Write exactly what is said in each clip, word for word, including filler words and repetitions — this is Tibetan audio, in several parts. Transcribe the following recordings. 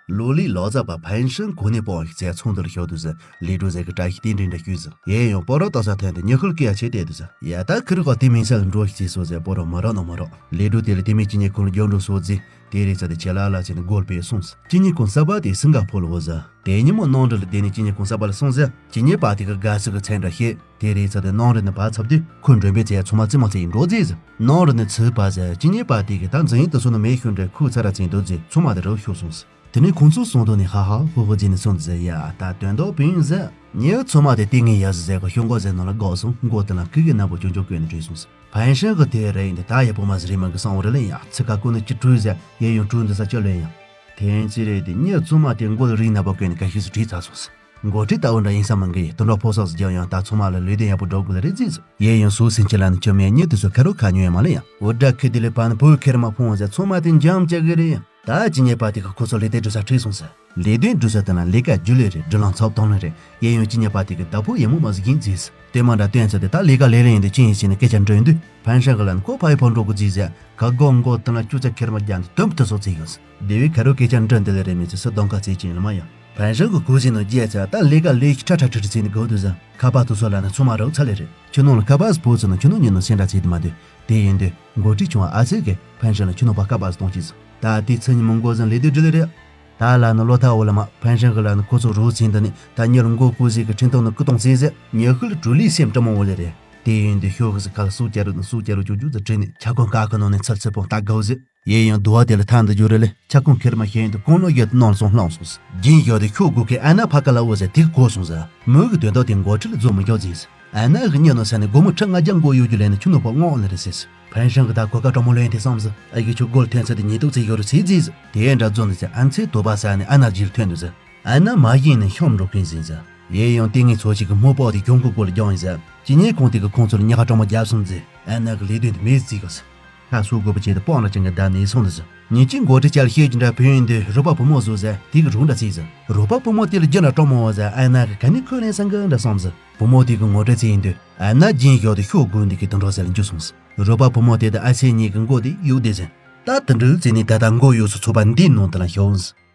ལོ་ལིའི་ལོ་ཙཱ་བ་ཕན་ཧྲན་གོ་གནས་སྤོ་ཞིག་ཚེ་ཚོང་དུ་ལ་ཤོར་དུས་ཟེར། ལི་ཀྲུའུ་ཟེར་གི་བཀྲ་ཤིས་རྟེན་འབྲེལ་འདྲ་ཞུས་ཟེར། ཡེ་ཡང་སྤོ་རོག་ཏོ་ས་ཐོན་ཏེ་ཉི་ཤུ་ལ་སྐད་ཆེ་བལྟས་དུས་ཟེར། ཡ་ད་ཁི་རི་གོ་དེ་མིན་ས་ལ་འགྲོ་ཞིག་ཅེས་སོ་ཟེར། སྤོ་རོག་མི་རོགས་ནོ་མི་རོགས། ལི་ཀྲུའུ་དེ་ལ་དེ་མིན་སྤྱི་ཉེ་ཁོང་ལ་རྒྱབ་འགྲོ་སོ་ཟེར། དེ་རེད་ས་དེ་ཆེ་ལ་ལ་ཆེ་ནི་སྒོར་པས་སོང་ཟེར། སྤྱི་ཉེ་ཁོང་གསར་པ་དེ་སིང་ག་ཕོར་ལ་འོ་ཟེར། དེ་ཉིན་མོ་ནང་འདྲ་ལ་བསྡད་ནས་སྤྱི་ཉེ་ཁོང་གསར་པ་ལ་སོང་ཟེར། སྤྱི་ཉེ་པ་དེ་གི་དགའ་བསུ་གི་མཚན་འདྲ་བཤད། དེ་རེད་ས་དེ་ནང་རི་ནས་ཕར་ཚབ་དུས་ཁོ་མགྲོན་པོའི་རྩེ་ཚང་མ་རྩེད་མོ་རྩེ་ཡིན་འགྲོ་རྩིས་ཟེར། ནང་རི་ནས་ཚུར་ཕར་ཟེར། སྤྱི་ཉེ་པ་དེ་གི་ད་འཛིན་ཡིག་དུ་སོང་ནི་མེད་ཤུལ་འདྲ་ཁོའི་ཚ་ར་ཚིན་འདུག་རྩིས་ཚང་མ་དེ་རུ་ཤོར་སོང་ཟེར། དེ་ནས་ཁོང་ཚོ་སོང་དོ་ནས་ཧ་ཧ་ཧོ་ཧོ་བྱས་ནས་སོང་ཟེར། ཡ་ད་དོན་དག་བུན་ཟེར། ཉེ་ཚང་མ་དེ་ལྟས་ངན་ཡ་ཟི་ཟེར་གི་ཤོག་མགོ་ཟེར་ནང་ལ་འགག་སོང་། མགོ་དེ་ལ་ཁུ་གི་ནག་པོ་ཅུང་ཅུང་བསྐོས་ནས་བྲོས་སོང་ཟེར། ཕན་ཧྲན་གི་དེ་རེད་འདི་ད་ཡ་པོ་མ་ཟི་རེད་མ་གི་སང་འོ་རེ་ལེན་ཡ་ཚི་ཀ་ཀུ་ནི་ཅི་བྲོས་ཟེར། ཡེ་ཡང་བྲོས་འདི་ས་ཅི་ལེན་ཡ། དེན་ཅི་རེད་དེ་ཉེ་ཚང་མ་དེ་མགོ་ལ་རིགས་ནག་པོ་བསྐོས་ནས་ག་ཤི་སུ་བྲིས་ཚར་སོང་ཟེར། མགོ་ཁྲིད་ལྟ་བུ་འདྲ་ཡིན་ས་མ་འགི་ཡི་དུ་འགྲོ་ཕོ་སོགས་སུ་རྒྱག་ཡང་ད་ཚང་མ་ལ་ལུས་དེ་ཡག་པོ་འགྲོ་དགོས་ལ་རེད་རྩིས་སོ། ཡེ་ཡང་སུ་སིན་ཅི་ལ་ནི་ཁྱོད་མེད་ཉེ་དུ་སུ་ཁ་རོ་ཁ་ཉོ་ཡ་མ་ལེ་ཡ། འོ་འདྲ་ཁི་དེ་ལས་པ་ནི་བུ་ཁེར་མ་ཕོང་བ་ཟེར། ཚང་མ་དེ་འཇམ་ཅག་གི་རེད་ཡ། ད་སྤྱི་ཉེ་པ་དེ་གི་ཁོ་ཚོ་ལས་དེ་འགྲུལ་ས་ཁྲིད་སོང་ཟེར། ལས་དོན་འགྲུལ་ས་དེ་ན་ལས་ཀ་རྒྱུ་ལས་རེད། འགྲུལ་ལམ་ཚབ་དང་ལས་རེད། ཡེ་ཡང་སྤྱི་ཉེ་པ་དེ་གི་བདག་པོ་ཡེ་མོ་མ་ཟིག་ཡིན་རྩིས་སོ། དེ་མ་འདྲ་སྟོན་ཚེ་དེ་ད་ལས་ཀ་ལས་ལས་ཡིན་དུ་ཅི་ཡིན་ཞེས་ནས་སྐད་ཆ་འདྲི་ཡོང་དུས་ཕན་ཧྲན་གི་ལ་ནི་ཁོ་ཕ་ཡི་ཕོ་འགྲོ་གི་རྩིས་ཟེར། ཁ་སྒོ་མགོ་དེ་ལ་ཅུ་ཚ་ཁེར་མ་རྒྱ་འདི་དོམ་དུ་སོགས་ཚེ་ཡོད་ཟེར། དེ་བས་ཁ་རོ་སྐད་ཆ་འདྲི་འདི་ལས་རེད་མི་ཚེ་སུ་གདོང་ཁ་ཚེ་ཅན་ལ་མ་ཡ། ཕན་ཧྲན་གི་གོ་ཟིན་ནོ་རྒྱས་ཚེ་ད་ལས་ཀ་ལས་ཤི་ཁྲ་ཁྲ་ཁྲི་ཁྲི་ཚེ་ནི་གོ་དུ་ཟེར། ཁ་པར་དུ་སོ་ལ་ནི་ཚོ་མ་རོགས་ཚ་ལེ་རེད། ཁྱི་ནང་ལ་ཁ་པར་སྤོ་ཚུ་ནི་ཁྱི་ནང་ཉིན་ནོ་སེང་འདྲ་ཚེ་དུ་མ་དུ། དེ་ཡིན་དུས་མགོ་ཁྲིད་ཆུང་བ་ཨ་ཚེ་གི་ཕན་ཧྲན་ལ་ཁྱི་ནང་པ་ཁ་པར་གཏོང་ཅི་ཟེར། ད་དེ་ཚེ་ཉིན་མོ་མགོ་ཟན་ལས་དུ་འདྲི་ལེ་རེད། ད་ལ་ནི་ལོ་ཐ་འོ་ལ་མ་ཕན་ཧྲན་གི་ལ་ནི་ཁོ་ཚོ་རོ་ཚིན་ད་ནི་ད་ཉི་ལ་མགོ་ཀུ་ཟིག་གི་ཁྲིན་ཐང་ནི་ཀུ་ཏོང་ཚེ་ཟེར། ཉི་ཤུ་ལ་གྲུ་ལི་སེམས་སྤྲ་མོ་འོ་ལེ་རེད། དེ་ཡིན་དུས་ཤོག་གི་ཟི་ཁ་ལ་སུ་བསྐྱལ་རུ་ནི་སུ་བསྐྱལ་རུ་ཅུག་ཅུག་ཟེར་དྲིས་ནས་ཁྱ་ཁོང་ཀ་ཁ་ནང་ནས་ཚར་ཚེ་པོང་ལྟ་དགའ་བོ་ཟེར། ཡེ་ཡང་དུ་བ་དེ་ལ་ཐང་དུ་འཇུ་རེ་ལེ་ཁྱ་ཁོང་ཁེར་མ་ཤེས་ཡིན་དུ་གོང་ལོ་ཡོད་དུ་ནང་ལ་སོང་ལྷང་སོང་ཟེར། རྒྱིན་ཡོད་དུ་ཤོག་གུ་ཁའི་ཨ་ན་ཕ་ཀ་ལ་འོ་ཟེར་དེ་གི་གོ་སོང་ཟེར། མོ་གི་དོན་དག་དེ་མགོ་ཁྲིད་ལ་རྫོགས་མི་འཇོག་ཟེར། ཨ་ན་གི་ཉེ་ནོ་ས་ནས་སྒོར་མོ་ཁྲི་ལྔ་བརྒྱ་མགོ་གཡོ་རྒྱུ་ལེན་ནས་ཁྱི་ནོ་པ་སྔོག་ལེ་རེ་ཟེར། ཕན་ཧྲན་གི་ད་གོ་ཀ་གྲོ་མོ་ལེན་དེ་བསམ་ཟེར། ཨ་གི་ཆུ་སྒོར་ཐོན་ཚེ་དེ་ཉེ་དུ་ཚེ་ཡོ་རུ་ཚེ་རྫིས་ཟེར། དེ་འདྲ་རྫོགས་ནས་ཚེ་ཨན་ཚེ་དོ་པ་ས་ནས་ཨ་ན་རྗེས་ལ་ཐོན་འདུག་ཟེར། ཨ་ན་མ་ཡིན་ནས་ཤོམ་འགྲོ་མཁན་ཟིན་ཟེར། ཡེ་ཡང་ལྟས་ངན་ཚོ་ཞིག་གི་མོ་པོ་དེ་གྱོང་གུ་སྐོར་ལ་རྒྱང་ཡིན་ཟེར། ཅི་ཉེ་ཁོང་དེ་གི་ཁོང་ཚོ་ལ་ཉག་ཁ་གྲོ་མོ་རྒྱབ་སོང་ཟེར། ཨ་ན་གི་ལས་དོན་དེ་མེད་རྩིས་གི་ཟེར། ཁ་སུ་དགོས་པ་བྱས་ཏེ་སྤོང་ལ་ཅན་གི་བདག་ནས་སོང་ཟེར། ཉིན་གཅིག་མགོ་ཁྲིད་ཅལ་ཤེས་ཀྱི་འདྲ་བུ་ཡིན་དུས་རུ་པ་བུ་མོ་བཟོ་ཟེར། དེ་གི་རུང་འདྲ་ཚིག་ཟེར། རུ་པ་བུ་མོ་དེ་ལ་རྒྱུ་འདྲ་སྤྲོ་མོ་བ་ཟེར། ཨ་ན་གི་ག་ནི་ཁོས་ལེན་སང་གི་འདྲ་བསམ་ཟེར། བུ་མོ་དེ་གི་ངོ་སྤྲོད་ཚིག་ཡིན་དུས་ཨ་ན་རྒྱིན་ཞོག་དེ་ཤོག་དགོས་འདི་གི་དུད་འགྲོ་ཟེར་ལ་འཇུ་སོང་ཟེར། རུ་པ་བུ་མོ་དེ་དང་ཨ་ཚེ་གཉིས་ཀྱི་མགོ་དེ་གཡུག་བསྡད་ཟེར། ད་དུད་འགྲོའི་རྩིས་ནས་ད་ལྟ་མགོ་གཡུག་སུ་ཚུགས་པ་འདིའི་ནང་དུ་ལ་ཤོག་ཟེར།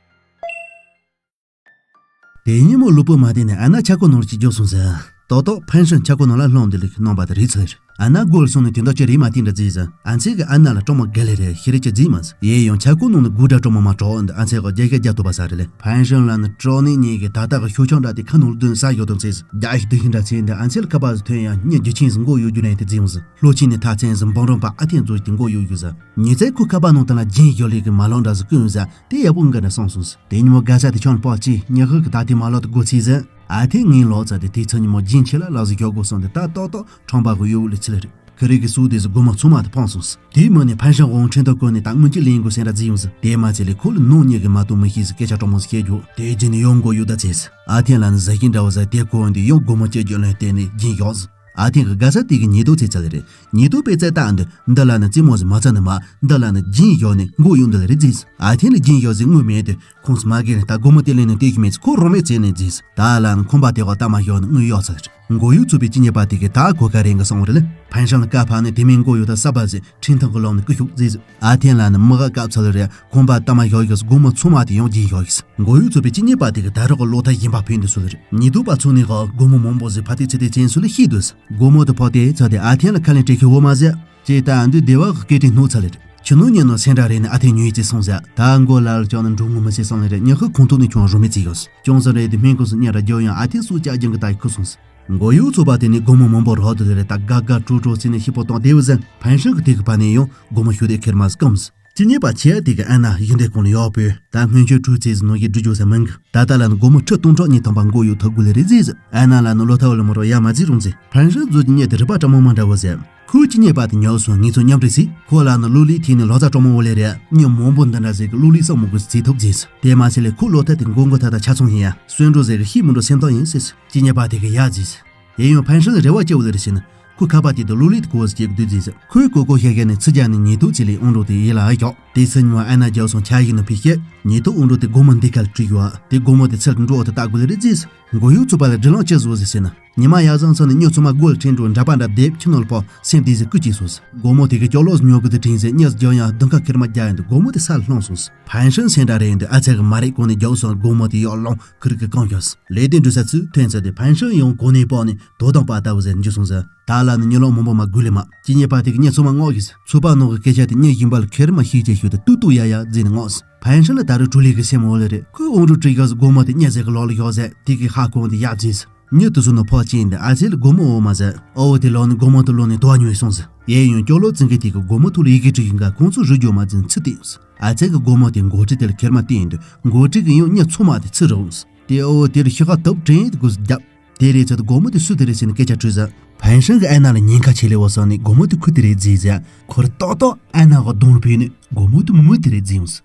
དེ་ཉིན་མོ་ལུས་པོ་མ་བདེ་ནས་ཨ་ན་ཆ་ཁོ་ནང་ལ་ཅིག་འཇོག་སོང་ཟེར། ཏོག་ཏོག་ཕན་ཧྲན་ཆ་ཁོ་ནང་ལ་ལྷུང་འདི་ལུག་གནང་པ་དེ་རེད་ཚར། ཨ་ན་སྒོར་སོང་ནས་དེ་འདྲ་ཅི་རེད་མ་བསྟན་འདྲ་བརྫིས་ཟེར། ཨ་ཚེ་གི་ཨ་ན་ལ་སྤྲང་མོ་དགའ་ལེ་རེད་ཤི་རེ་ཅི་བརྫིས་མ་ཟེར། ཡེ་ཡང་ཆ་ཁོ་ནང་ནས་དགུ་འདྲ་སྤྲང་མོ་མ་གྲོགས་འདི་ཨ་ཚེ་གི་རྒྱ་རྒྱ་རྒྱ་ཐུབ་པ་ས་རེད་ལེ། ཕན་ཧྲན་ལ་ནི་སྤྲང་ནས་ཉེ་གི་ད་ལྟ་གི་ཤོ་ཆང་འདྲ་དེ་ཁ་ནང་ལ་བསྡུས་ནས་ས་ཡོད་དོན་ཚེ་ཟེར། རྒྱ་ཞིག་དུ་ཤིང་འདྲ་ཚེ་འདི་ཨ་ཚེ་ལ་ཁ་པར་ཟེར་ཐོན་ཡང་ཉེ་རྒྱུ་ཆེན་ཟེར་མགོ་གཡུག་རྒྱུ་ལན་དེ་བརྫིས་ཟེར། ལྷོ་ཆེན་ནས་ཐག་ཚན་ཟེར་འབུམ་རམས་པ་ཨ་ཐེན་ཚོ་ཞིག་མགོ་གཡུག་རྒྱུ་ཟེར། ཉི་ཚེ་ཁོ་ཁ་པར་ནང་དུ་ལ་རྒྱིན་ཞོག་ལེ་གི་མ་ལོག་འདྲ་ཟེར་ཀུན་ཟེར། དེ་ཡག་པོ་འགའ་འདྲ་སོང་སོང་ཟེར། དེ་ཉིན་མོ་དགའ་ས་དེ་ཆོན་པོ་ཅི་ཉི་ཤུ་གི་ད་དེ་མ་ལོག་ཏུ་སྒོ་ཚིག་ཟེར། ཨ་ཐེ་ངའི་ལོག་ཚ་དེ་དེ་ཚོ་ཉིན་མོ་སྦྱིན་ཆེ་ལ་ལག་ཟིག་ཞོག་དགོས་སོང་དེ་ད་ཏོག་ཏོག་ཁྲོམ་པ་གི་གཡོ་བོ་ལི་ཚི་ལ་རེད། ཁི་རི་གི་སུ་དེ་ཟིག་སྒོ་མོ་ཚོ་མ་དེ་འཕངས་སོང་ཟེར། དེའི་མོ་ནས་ཕན་ཧྲན་དབང་ཁྲིན་ཏོ་ཀོ་ནས་ད་སྔོན་གྱི་ལེན་དགོས་སེམས་ར་རྫི་ཡོང་ཟེར། དེ་མ་ཚད་ལས་ཁོ་ལ་ནོ་ཉེ་གི་མ་གཏོགས་མི་ཤེས་ཟེར་སྐད་ཆ་དྲང་མོ་ཟིག་བཤད་རྒྱུ། དེ་རྗེས་ནས་ཡང་མགོ་གཡོ་ད་ཚེ་ཟེར། ཨ་ཐེ་ལ་ནི་ཟ་ཤིང་འདྲ་བོ་ཟ་དེ་ཁོ་འདི་ཡང་སྒོ་མོ་ཅེ་རྒྱུ་ལོན་བརྟེན་ནས་སྦྱིན་ཞོག་ཟེར། ཨ་ཐེ་གི་དགའ་ས་དེ་གི་ཉེ་དུ་ཚེ་ཚ་ལ་རེད། ཉེ་དུ་པའི་རྩེ་ལྟ་འདི་འདི་ལ་ནི་རྩེད་མོ་ཟིག་མ་ཚ་ནི་མ་འདི་ལ་ནི་སྦྱིན་ཞོག་ནས་མགོ་གཡུག་འདི་ལ་རེད་རྫིས། ཨ་ཐེ་ལ་སྦྱིན་ཞོག་ཟིག་དངུལ་མེད་དུས་ཁོང་སུ་མ་གི་ནི་ད་སྒོར་མོ་དེ་ལེན་ནས་སྟེར་གི་མེད་ཚེ་ཁོ་རང་མེད་རྩེ་ནས་རྫིས། ད་ལ་ནི་ཁོམ་པ་དེ་ག་ལྟ་མ་ཞོག་ནི་དངུལ་གཡོག་ཚར། མགོ་གཡུག་ཚུགས་པའི་སྤྱི་ཉེ་པ་དེ་གི་ད་གོ་ཁ་རེ་འགི་སོང་རེད་ལ། ཕན་ཧྲན་ལ་བཀའ་ཕབ་ནས་དེ་མིན་མགོ་གཡུག་ད་ས་བ་ཟིག་ཁྲིན་ཐང་གི་ལོག་ནི་ཀི་ཤུག་རྫིས། ཨ་ཐེ་ལ་ནི་མི་ག་སྐབས་ཚ་ལ་རེད། ཁོམ་པ་ལྟ་མ་ཞོག་གི་སྒོར་མོ་ཚོ་མ་དེ་ཡང་སྦྱིན་ཞོག་གི་མགོ་གཡུག་ཚུགས་པའི་སྤྱི་ཉེ་པ་དེ་གི་ད་རག་གི་ལོ་ཐ་ཡིན་པ་ཕན་འདི་སུ་ལ་རེད། ཉེ་དུ་པ་ཚུགས་ནས་ག་སྒོར་མོ་མང་པོ་ཟིག་ཕ་ཏི་ཚི་ཏི་ཅན་སུ་ལ་ཤེས་འདུག་ཟེར། སྒོར་མོ་དེ་ཕོག་སྟེ་ཚ་དེ་ཨ་ཐེ་ལ་ཁ་ལེན་སྤྲད་ཁི་འོ་མ་ཟེར། ཅེས་ད་འདི་བདེ་བ་གི་སྐད་དྲིན་སྣུག་ཚ་ལེར། ཁྱི་ནུ་ཉེ་ནོ་སེང་འདྲ་རེ་ནི་ཨ་ཐེ་ཉུས་ཅི་སོང་ཟེར། ད་མགོ་ལ་ལ་ཅོག་ནི་འགྲོ་ངུ་མི་སེ་སོང་ལེ་རེ་ཉི་ཤུ་ཁོང་ཐུག་ནི་ཆུང་རུ་མི་ཙི་ཡོད། ཅུང་ཟད་རེ་དེ་སྨན་ཁུ་སུ་ཉེ་ར་རྒྱོ་ཡང་ཨ་ཐེ་སུ་ཅག་ཅང་གི་ད་ཁུ་སོང་ཟེར། མགོ་ཡུ་ཚོ་པ་དེ་ནི་སྒོར་མོ་མང་པོ་རག་དུ་ལེ་རེ་ད་དགའ་དགའ་སྤྲོ་སྤྲོ་སི་ནི་ཤི་པོ་གཏོང་དེ་བུ་ཟེར། ཕན་ཧྲན་གི་དེ་གི་བ་ནི་ཡང་སྒོར་མོ་ཞུ་དེ་ཁེར་མ་སྐམ་ཟེར། སྤྱི་ཉེ་པ་ཆེ་དེ་གི་ཨ་ན་ཡིན་དེ་ཁོང་ལ་ཡོག་པོས་ད་སྔོན་ཆད་ཁྲུ་ཙེ་ཟི་ནོ་ཡི་འགྲུ་རྒྱུ་ཟེར་མང་གི། ད་ལྟ་ལ་ནི་སྒོར་མོ་ཁྲི་སྟོང་ཕྲག་གཉིས་ཐམ་པ་མགོ་ཡུ་ཐོབ་དགོས་ལེ་རེ་ཟེར་ཟེར། ཨ་ན་ལ་ནི་ལོ་ཐ་བ་ལ་མ་རོ་ཡ་མ་རྫི་རུང་ཟེར། ཕན་ཧྲན་ཛོ་ཅི་ཉེ་དེ་རི་པ་ཀྲ་མོ་མ་འདྲ་བོ་ཟེར། ཁོའི་སྤྱི་ཉེ་པ་དེ་ཉོ་སོང་ངེད་ཚོ་མཉམ་འབྲེལ་ཟིག་ཁོ་ལ་ནི་ལུ་ལི་ཐི་ནི་ལོ་ཙ་ཀྲོ་མོ་འོ་ལེ་རེ་ཉི་མོང་པོ་འདི་འདྲ་ཟིག་གི་ལུ་ལི་ས་མོ་གི་རྩིས་ཐོབ་ཟིག་དེ་མ་ཟེར་ལེ་ཁོ་ལོ་ཐ་དེ་མགོ་མགོ་ཐ་ཐ་ཆ་ཚང་ཡིན་ཡ་སོན་འགྲོ་ཟེར་གི་ཤི་མི་འགྲོ་སེམས་ཐག་ཡིན་ཟེར་སྤྱི་ཉེ་པ་དེ་གི་ཡ་ཟིག་དེ་ཡང་ཕན་ཧྲན་རེ་བ་སྐྱེ་བོ་ལེ་རེ་ཟེར་ན་ཁོ་ཁ་པ་དེ་དུ་ལུ་ལི་དེ་གོ་ཟིག་སྐྱེ་གི་དུས་ཟིག་ཁོའི་གོ་གོ་ཤ་ཤ་ནི་ཚི་རྒྱ་ནི་ཉེ་དུ་ཚི་ལི་ཨོང་འགྲོ་དེ་ཡི་ལ་ཨ་ཞོག་དེ་ཚེ་ཉི་མ་ཨན་ན་རྒྱལ་སོང་ཆ་ཡིག་ནང་ཕེབས་སྐད། ཉེ་དུ་དབང་འགྲོ་དེ་སྒོར་མོ་འདི་ག་ལ་བྲིས་ཡོད། དེ་སྒོར་མོ་དེ་ཚུར་འགྲོ་འོག་ཏུ་ལྟ་དགོས་ལེ་རེད་ཟེར། མགོ་ཡུ་ཚོ་པ་ལ་སྒྲིག་ལམ་ཅི་བཟོ་ཟེར་ཟེར་ན། ཉི་མ་ཡར་སང་ཚོ་ནས་མྱི་ཚང་མ་སྒོ་ལ་ཁྲིད་འགྲོ་འདྲ་པ་འདྲ་བསྡེབས། ཁྱི་ནོར་ཕོག་སེམས་བདེ་ཟེར་སྐུ་གཅིག་སོང་ཟེར། སྒོར་མོ་དེ་གི་སྐྱོ་ལོག་ཉོ་གི་དེ་དྲན་ཟེར། གཉིས་རྒྱག་ཡང་བདུན་ཁ་ཁེར་མ་རྒྱག་ཡང་དེ་སྒོར་མོ་དེ་སར་ལྷུང་སོང་ཟེར། ཕན་ཧྲན་སེང་དྲ་རེད་འདི་ཨ་ཚེ་གི་མ་རེད་གོང་ནས་རྒྱག་སོང་། སྒོར་མོ་དེ་ཡོག་ལོང་ཁུར་གི་གང་ཤོག་ཟེར། ལས་དེ་འགྲུལ་ས་ཚུལ་ཐོན་ཚར་དེ་ཕན་ཧྲན་ཡང་གོང་ནས་ཕོག་ནས་དོ་དང་པ་ལྟ་བུ་ཟེར་འཇུ་སོང་ཟེར། ད་ལ་ནི་མྱི་ལོང་མང་པོ་མ་དགོས་ལེ་མ། སྤྱི་གཉེར་པ་དེ་གི་མྱི་ཚང་མ་སྔོག་གིས་ཚོད་དཔག་ནང་གི་སྐད་ཆ་དེ་མྱི་ཡིན་པ་ལ་ཁེར་མ་ཤེས་ཅེས་ཤོད་དེ་ཏུ་ཏུ་ཡ་ཡ་བརྫིས་ནས་སྔོག་ཟེར། ཕན་ཧྲན་ལ་ད་རུ་གྲུ་ལི་གི་སེམས་འོ་ལེ་རེད། ཁོས་དབང་གྲུ་བྲིས་ག་ཟེར་སྒོར་མོ་དེ་མྱི་ཟེར་གི་ལོག་ལ་ཤོག་ཟེར། དེ་གི་ཧ་གོང་དེ་ཡ་བརྫིས་ཟེར། མྱི་དུ་སུ་ནོ་ཕོག་ཅིང་དེ་ཨ་ཚེ་ལ་སྒོར་མོ་འོ་མ་ཟེར། ཨོ་དེ་ལོག་ནས་སྒོར་མོ་དུ་ལོག་ནས་དོ་ཉོས་སོང་ཟེར། ཡེ་ཡོང་སྐྱོ་ལོ་ཙིང་གི་དེ་གི་སྒོར་མོ་ཐུག་ལ་ཡི་གེ་བྲིས་ཡིན་ག་ཁོང་ཚོ་རུ་རྒྱོ་མ་འཛིན་ཚུལ་དེ་ཡོང་ཟེར། ཨ་ཚེ་གི་སྒོར་མོ་དེ་འགོ་ཁྲིད་དེ་ལ་ཁེར་མ་བསྟན་དུས་འགོ་ཁྲིད་གི་ཡང་མྱི་ཚང་མ་དེ་ཚུར་ར་འོང་ཟེར། དེ་ཨོ་དེ་ལ་ཤི་ཁ་དབ་དྲན་དེ་དགོས་ཟེར་རྒྱབ། དེ་རེད་ཚོད་དུ་སྒོར་མོ་དེ་སུ་དེ་རེད་ཟེར་ནས་སྐད་ཆ་དྲིས་ཟེར། ཕན་ཧྲན་གི་ཨན་ན་ལ་ཉེན་ཁ་ཆེ་ལེ་བ་སོང་ནས་སྒོར་མོ་དེ་ཁུ་དེ་རེད་བརྫིས་ཟེར། ཁོ་ར་ཏོག་ཏོག་ཨན་ན་གི་གདོང་ལ་བུད་ནས་སྒོར་མོ་དེ་མུ་དེ་རེད་བརྫིས་ཡོང་ཟེར།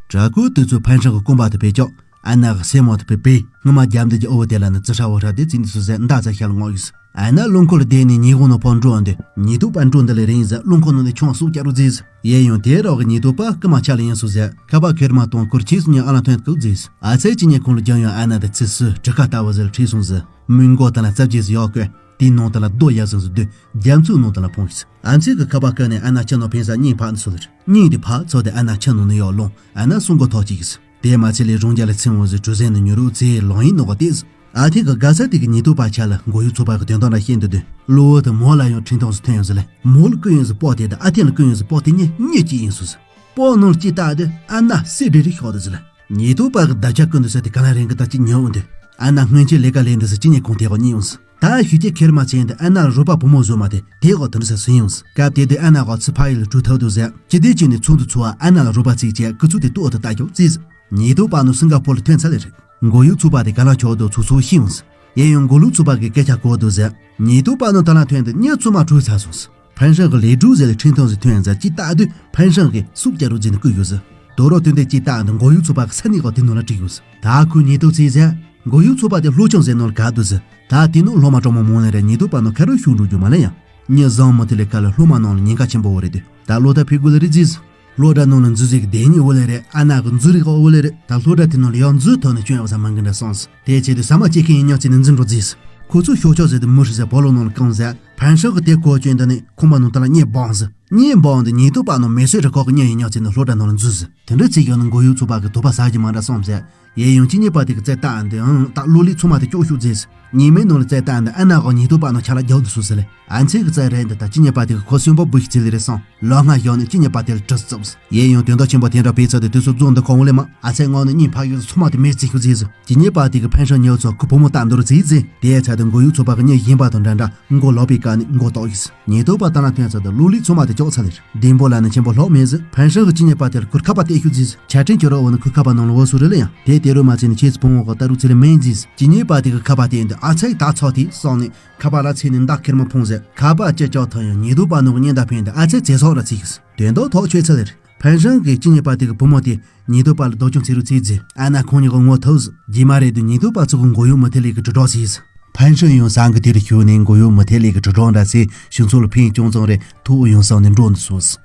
དྲ་ཁོ་དེ་ཚོ་ཕན་ཧྲན་གི་རྐང་པ་དེ་བེད་ཀྱོག་ཨན་ན་གི་སེ་མོ་དེ་བེད་བེད་སྔོན་མ་རྒྱབ་འདི་གི་ཨོ་བོ་དེ་ལ་ནི་ཙི་ཧྲ་བོ་ཧྲ་དེ་ཙི་འདི་སུ་ཟེར་མདའ་ཙ་ཤ་ལ་ངོག་ཡོད་ཟེར། ཨན་ན་རླུང་འཁོར་ལ་བསྡད་ནས་ཉི་གུང་ནང་ཕོག་འགྲོ་འདི་ཉི་དུ་པ་འགྲོ་འདི་ལ་རིང་ཟེར། རླུང་འཁོར་ནང་ནས་ཆང་སུག་རྒྱག་རུ་བརྫིས་ཟེར། ཡེ་ཡོང་དེ་རོགས་གི་ཉི་དུ་པ་རྐུ་མ་ཆ་ལ་ཡིན་སུ་ཟེར། ཁ་པར་ཁེར་མ་གཏོང་ཁུར་ཁྱེས་སུ་ཉི་ཨ་ལ་ཐོན་ཁུག་བརྫིས་ཟེར། ཨ་ཚེ་ཅི་ཉེ་ཁོང་ལ་རྒྱང་ཡང་ཨན་ན་དེ་ཚི་སུ་གྲི་ཁ་ལྟ་བུ་ཟེར་ཁྲིད་སོང་ཟེར། མི་མགོ་དང་ལ་རྩ་བརྒྱད་ཟེར་ཡོག་གོ། དེའི་ནང་དུ་ལ་རྡོ་ཡག་ཟིན་ཟིན་དུས་རྒྱ་མཚོའི་ནང་དུ་ལ་ཕུང་ཡིས། ཨ་མཆི་གི་ཁ་པར་བཀལ་ནས་ཨ་ན་ཁྱི་ནང་ཕན་ས་གཉིད་ཕག་ནི་སུ་ལར། གཉིད་དེ་ཕག་ཚོ་དེ་ཨ་ན་ཁྱི་ནང་ནས་ཡོག་ལོང་ཨ་ན་སུང་གོ་ཐོག་ཅིག་ཡིས། དེ་མ་ཚད་ལས་རོང་རྒྱ་ལ་ཚིམ་འོང་ཟིག་གྲུ་གཟིངས་ནས་ཉོ་རུ་ཚེ་ལོང་ཡིན་ནོ་ག་དེ་ཟིག་ཨ་ཐེ་གི་དགའ་ས་དེ་གི་ཉེ་དུ་པ་ཆ་ལ་མགོ་ཡུ་ཚོ་པ་གི་དོན་དག་འདྲ་བཤད་འདུག་དུས་གློ་བོ་དེ་མོ་ལ་ཡང་ཁྲིན་ཐོང་སུ་ཐོན་ཡོང་ཟིག་ལ། མོ་ལ་བསྐུ་ཡོང་ཟིག་པོ་དེ་དང་ཨ་ཐེ་ལ་བསྐུ་ཡོང་ཟིག་པོ་དེ་གཉིས་གཉིས་གཅིག་ཡིན་སུ་ཟིག་པོ་ནོར་གཅིག་བཏགས་དུས་ཨ་ན་སེ་འདྲེ་རེ་ཤོག་དུ་ཟིག་ལ། ཉེ་དུ་པ་གི་བརྡ་ཆ་ཀུན་ཏུ་ཟེར་དེ་ག་ལ་རིང་གི་ད་ཅི་ཉོ་འོང་དུས་ཨ་ན་སྔོན་ཆད་ལས་ཀ་ལས་འདི་ཟིག་ཅི་ཉེ་ཁོང་དེ་གོ་གཉིས་ཡོང་ཟིག་ད་ཞུ་ཅེ་ཁེར་མ་ཆེན་དུ་ཨ་ན་རོ་པ་བུ་མོ་བཟོ་མ་དེ་དེ་གོ་དུ་འདྲི་ས་སུ་ཡིན་ཡོང་ཟིག་སྐབས་དེ་དུས་ཨ་ན་གོ་ཚི་ཕ་ཡི་ལ་གྲུ་ཐབ་དུ་ཟེར། ཅི་དེ་ཅི་ནས་ཚོགས་འདུ་ཚོགས་ཨ་ན་ལ་རོ་པ་ཚིག་ཅེ་ཀི་ཚུ་དེ་ཏོག་ཏུ་ལྟ་ཀྱོག་ཙི་ཟིག་ཉེ་དུ་པ་ནོ་སིང་ག་པོར་ལ་ཐོན་ཚར་ལེ་རེད། མགོ་ཡུ་ཚུ་པ་དེ་ག་ལ་ཆོག་དུ་ཚུ་ཚུ་ཤི་ཡོང་ཟིག་ཡེ་ཡོང་མགོ་ལུ་ཚུ་པ་གི་སྐད་ཆ་གོ་དུ་ཟེར། ཉེ་དུ་པ་ནོ་ད་ལ་ཐོན་དུ་ཉེ་ཚུ་མ་གྲུ་ཚར་སོང་ཟིག་ཕན་ཧྲན་གི་ལས་གྲུ་ཟེར་ལ་ཁྲིན་ཐང་ཟིག་ཐོན་ཟེར་ཅི་ལྟ་དུས་ཕན་ཧྲན་གི་སུབ་རྒྱ་རུ་འཛིན་ནི་བསྐུལ་ཡོད་ཟེར། དོ་རོ་དོན་དེ་ཅི་ལྟ་འདི་མགོ་ཡུ་ཚུ་པ་གི་ས་ནི་གོ་དེ་ནོ་ལ་བྲིས་ཡོད་ཟེར། ད་ཁུ་ཉེ་དུ་ཚི་ཟེར། མགོ་ཡུ་ཚུ་པ་དེ་ལྷོ་ཆང་ཟེར་ནོ་ལ་ག་དུ་ཟེར། ད་དེ་ནོ་ལྷོ་མ་གྲོ་མོ་མོ་ལེ་རེ་ཉེ་དུ་པ་ནོ་ཁ་རུ་ཤུ་འགྲོ་རྒྱུ་མ་ལེ་ཡང་། ཉེ་བཟང་མི་དེ་ལས་ཀ་ལ་ལྷོ་མ་ནང་ལ་ཉེན་ཁ་ཆེན་པོ་བོ་རེད་དུས། ད་ལོ་ད་ཕི་གུ་ལ་རི་ཛིས། ལྷོ་སྒྲ་ནང་ལ་འཛུལ་ཟིག་གི་དེ་ཉིད་འོ་ལེ་རེད། ཨ་ན་གི་འཛུལ་རིག་འོ་ལེ་རེད། ད་ལྷོ་སྒྲ་དེ་ནང་ལ་ཡང་འཛུལ་ཐོག་ནས་སྐྱོན་ཡོད་ས་མང་གི་འདྲ་སོང་ཟེར། དེ་ཆེད་དུ་ཟ་མ་སྐྱེ་མཁན་ཡིན་ཉག་ཅིག་ནས་འཛིན་འགྲོ་རྫིས། ཁོ་ཚོས་ཤོག་ཆོག་ཟེར་དུ་མུ་ཧྲི་ཟེར་བོ་ལོ་ནང་ལ་བཀང་ཟེར། ཕན་ཧྲན་གི་དེ་གོ་སྐྱོན་དུ་ནས་ཁོང་པ་ནང་ད་ལ་གཉེན་སྦང་ཟེར། གཉེན་སྦང་དུ་ཉེ་དུ་པ་ནང་མེ་སོད་རི་ཁོག་གི་གཉེན་ཡིན་ཉག་ཅིག་ནས་ལྷོ་སྒྲ་ནང་ལ་འཛུལ་ཟེར། དེ་འདྲ་ཚིག་ཡོད་ནི་མགོ་ཡུ་ཚུ་པ་གི་དོ་པ་ཟ་རྒྱུ་མ་འདྲ་སོང་ཟེར། ཡེ་ཡོང་ཅི་ཉེ་པ་དེ་གི་རྩེ་ལྟ་འདི་ཨང་ད་ལོ་ལི་ཚུ་མ་དེ་སྐྱོ་ཤུགས་རྫིས། ཉི་མའི་ནང་ལ་རྩེ་ལྟ་འདི་ཨ་ན་གོ་ཉེ་དུ་པ་ནང་ཆ་ལ་རྒྱག་འདི་སུ་ཟེར་ལེ། ཨ་མཚན་གི་རྩེ་རེད་འདི་ད་ཅི་ཉེ་པ་དེ་གི་ཁོ་སུན་པོ་བུ་ཞིག་ཚི་ལི་རེད་སོང་། ལོ་ལྔ་ཞོག་ནས་ཅི་ཉེ་པ་དེ་ལ་གྲི་རྩུབས། ཡེ་ཡོང་དོན་དག་ཆེན་པོ་དེ་འདྲ་བེད་ཚ་དེ་དུས་སུ་རྫོང་འདི་ཁོང་ལེ་མ་ཨ་མཚན་ངོ་ནས་གཉིད་ཕ་ཡུལ་ཚུ་མ་དེ་མེད་རྩི་ཤུགས་རྫིས། ཅི་ཉེ་པ་དེ་གི་ཕན་ཧྲན་ཉེ་ཚོ་ཁུ་བུ་མོ་ལྟ་འདོར་རྫིས་རྫིས། དེ་ཚ་དེ་མགོ་ཡུ་ཚུ་པ་གི་གཉེན་ཡིན་པ་དང་འདྲ་འདྲ་མགོ་ལོག་པའི་ཀ་ནས་མགོ་ཏོག་ཡིས། ཉེ་དུ་པ་ད་ན་ཐོན་ཚ་དེ་ལོ་ལི་ཚུ་མ་དེ་ཅོག་ཚ་ལེར། ལྡིང་པོ་ལ་ནི་ཆེན་པོ་ལྷོག་མེད་ཟེར། ཕན་ཧྲན་གི་ཅི་ཉེ་པ་དེ་ལ་ཁུར་ཁ་པ་བལྟས་ཤུགས་རྫིས། ཆ་འཕྲིན་གྱི་རོགས་འོ་ནི་ཁུར་ཁ་པ་ནང་ལ་འོ་སུ་རེ་ལ་ཡང་དེ་དེ་རུ་མ་ཚེ་ནི་ཁྱེད་ཚོ་ཕུང་འོག་གི་ལྟ་རུ་ཚེ་ལ་མེན་རྫིས། ཅི་ཉེ་པ་དེ་གི་ཁ་པ་བལྟས་འདི་ཨ་ཚའི་ད་ཚོགས་དེ་སོང་ནས་ཁ་པ་ལ་ཚེ་ནི་མདའ་ཁེར་མ་ཕུང་ཟེར། ཁ་པ་ཅི་ཅོག་ཐོན་ཡང་ཉེ་དུ་པ་ནང་གི་གཉེན་ད་ཕན་འདི་ཨ་ཚའི་ཚེ་སོག་ར་ཚིག་གིས། དོན་དག་ཐོག་ཆོད་ཚ་ལེར། ཕན་ཧྲན་གི་ཅི་ཉེ་པ་དེ་གི་བུ་མོ་དེ་ཉེ་དུ་པ་ལ་རྡོ་ཅུང་ཚེ་རུ་ཚིག་རྫིས། ཨ་ན་ཁོང་ཉིད་གི་ངོ་ཐུག་ཟེར། རྗེས་མ་རེད་དུ་ཉེ་དུ་པ་ཚོ་གི་མགོ་ཡུ་མི་ཐེ་ལེ་གི་དྲི་གྲོགས་ཟིག་ཟེར། ཕན་ཧྲན་ཡང་སང་གི་དེ་རུ་ཞུགས་ནས་མགོ་ཡུ་མི་ཐེ་ལེ་གི་དྲི་གྲོགས་འདྲ་ཚེ་ཞུ་ཚོ་ལ་ཕན་ཅུང་ཙང་རེ་ཐུག་ཡོང་སང་ནས་འགྲོ་འདི་སོ་ཟེར།